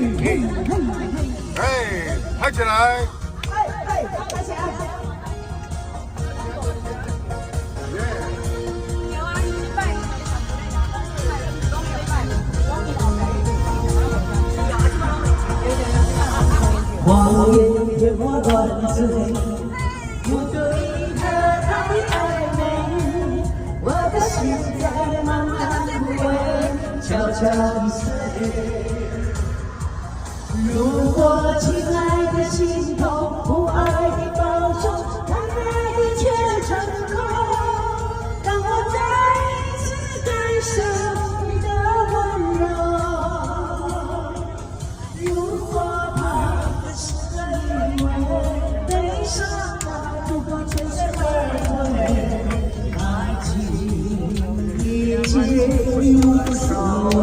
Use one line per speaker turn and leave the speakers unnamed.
嘿，哎，拍起來！
哎哎，拍起來！
耶！
有啊，你拜，攏有拜，攏有拜，
謊言騙我亂醉，我對你的太曖昧，我的心在慢慢枯萎，悄悄地碎。如果親愛的心痛，不愛的保重，談愛的卻成空，讓我再一次感受你的溫柔。如果怕的是因為悲傷它不過全身而退，愛情已經無所謂。